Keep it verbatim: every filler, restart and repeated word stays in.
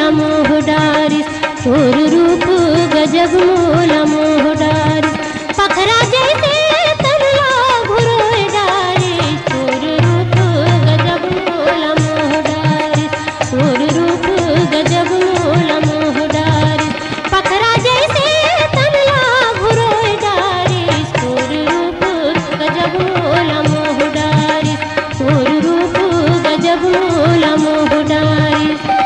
मोह डारिस, तोर रूप गजब मोला मोह डारिस। पखरा जैसे तन ला भुरोय डारिस, तोर रूप गजब मोला मोह डारिस, तोर रूप गजब मोला मोह डारिस। पखरा जैसे तन ला भुरोय डारिस, तोर रूप गजब मोला मोह डारिस, तोर रूप गजब मोला मोह डारिस।